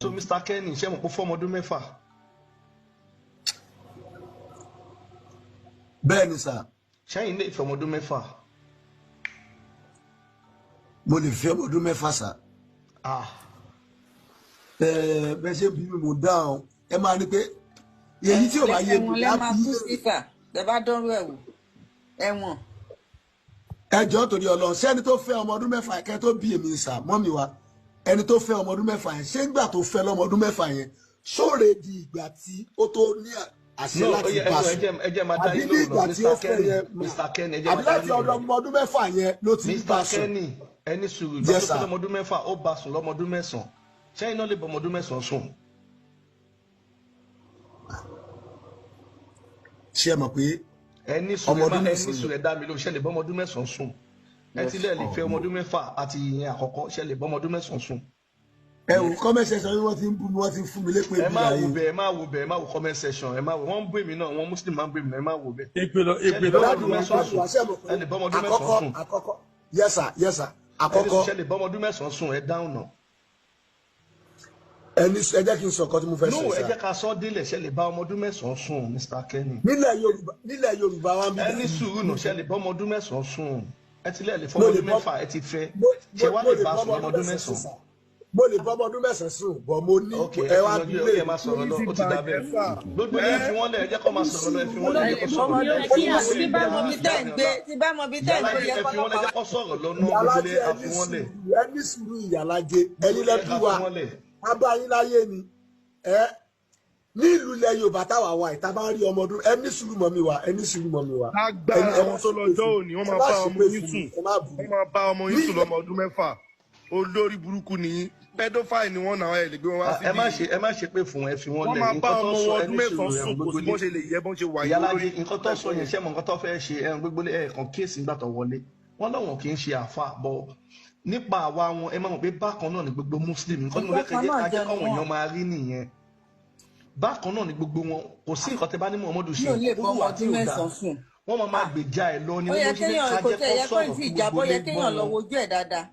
So Mr. Kenny, ṣé mo kó fọ́mọ ọdún 6? Bẹ́ẹ̀ ni sà. Ṣẹ́yìn lè fẹ́ ọmọ ọdún 6? Mo lè fẹ́ ọmọ ọdún 6 sà. Ah. Bẹ́ẹ̀ ṣe bí mi mò ń dáhùn, ẹ máa ní pé èyí tí ò bá yé mi Ẹ̀wọ̀n lẹ máa kú sífà, tẹ bá dánrú ẹ̀ wò, ẹ̀wọ̀n. Ẹ jọ̀ọ́ torí Ọlọ́run, sẹ́ni tó fẹ́ ọmọ ọdún 6 kẹ́ tó bí èmi sà mọ́mi wa, ẹni tó fẹ́ ọmọ ọdún 6 yẹn, ṣé ńgbà tó fẹ́ lọ́mọ ọdún 6 yẹn sóre di ìgbà tí ó tó ní àṣẹ láti bá sùn? Àbí ní ìgbà tí ó fẹ́ yẹn, àbí láti ọmọ ọdún 6 yẹn ló ti bá sùn? Mr. Kenny, ẹni sùúrù, ìgbà tó fẹ́ lọ́mọ ọdún 6 ó bá sùn lọ́mọ ọdún 9, ṣẹ́yìn náà lè bọ́ ọmọ ọdún 9 sùn? Ṣé ẹ mọ̀ pé ẹni sùúrù ẹ dá mi lóhùn, ṣé lè bọ́ ọmọ ọdún 9 sùn? Ẹ ti lẹ́ẹ̀ lè fẹ́ ọmọ ọdún 6 àti ìyẹn àkọ́kọ́, ṣé lè bọ́ ọmọ ọdún 9 sùn? Ẹ wò comment section wọ́n ti ń bú mi, wọ́n ti ń fún mi lépè bí ayé. Ẹ má wò bẹ́ẹ̀, ẹ má wò bẹ́ẹ̀, ẹ má wò comment section, ẹ má wò, wọ́n ń bú èmi náà, wọ́n Muslim máa ń bú èmi náà, ẹ má wò bẹ́ẹ̀. Èpè lọ, èpè lọ. Ẹ lè bọ́ ọmọ ọdún 9 sùn. Àkọ́kọ́, yes sir, yes sir, àkọ́kọ́. Ṣé lè bọ́ ọmọ ọdún 9 sùn? Ẹ dáhùn náà. Ẹni ẹ jẹ́ kí n sọ nǹkan tí mo fẹ́ sọ. No, ẹ jẹ́ ká sọ délẹ̀, ṣé lè bá ọmọ ọdún 9 sùn, Mr. Kenny? Nílẹ̀ Yorùbá wa ń bí. Ẹni sùúrù nù, ṣé lè bọ́ ọmọ ọdún 9 sùn? Ẹ ti lẹ́ẹ̀ lè fọmọ ọdún 6, ẹ ti fẹ́, ṣé wá lè bá sùn ọmọ ọdún 9? Mo lè bọ́ ọmọ ọdún 9 sùn, bọ̀ mo ní ẹ wá bí lè. Ẹ máa sọ̀rọ̀ lọ, ó ti dà bẹ́ẹ̀. Gbogbo ẹ fi wọ́n lẹ̀, ẹ jẹ́ kó máa sọ̀rọ̀ lọ, ẹ fi wọ́n lẹ̀, ẹ jẹ́ kó sọ̀rọ̀ lọ. Tí bá mọ bí tẹ́ ń gbé, tí bá mọ bí tẹ́ ń gbé, yẹ kọ́ lọ́pàá. Ẹ jẹ́ kó sọ̀rọ̀ lọ náà, gbogbo ẹ fi wọ́n lẹ̀. Ẹ ní sùúrù ìyàlájẹ, ẹ̀yin lẹ bí wa, abá yín láyé ni. Ẹ ní ìlú ilẹ̀ Yorùbá táwa wà, ìta bá rí ọmọ ọdún, ẹ ní sùúrù mọ́ mi wá, ẹ ní sùúrù mọ́ mi wá. Lágbára àwọn tó lọ́jọ́ òní, wọ́n máa bá ọmọ yín sùn, wọ́n máa bá ọmọ yín sùn lọ́mọ ọdún 6. Olórí burúkú nìyí, pedophile ni wọ́n náà, ẹ lè gbé wọn wá síbí. Ẹ má ṣe pé fún ẹ fi wọ́n lẹ̀. Wọ́n máa bá ọmọ wọn ọdún 9 sùn, kò sí bọ́n ṣe lè yẹ bọ́n ṣe wà yìí. Ìyálájé, nǹkan tó sọ yẹn, ṣé mọ nǹkan tó fẹ́ ṣe? Ẹran gbégbólé ẹ̀ kan kíyèsí nígbà tó wọlé, wọ́n lọ́wọ́n kì í ṣe àfa bọ̀ nípa àwa wọn. Ẹ máa mọ̀ pé bákan náà ni gbogbo Muslim, nǹkan tí mo fẹ́ kẹ́ ajẹ́ káwọn èèyàn máa rí nìyẹn. Bákan náà ni gbogbo wọn, kò sí nǹkan tẹ́ bá ní Muhammadu ṣe ó wà tí ò dáa, wọ́n máa máa gbèjà ẹ̀ lọ ni. Wọ́n ṣe ká jẹ́ kó sọ̀rọ̀ kí gbogbo lè gbọ́ wọn.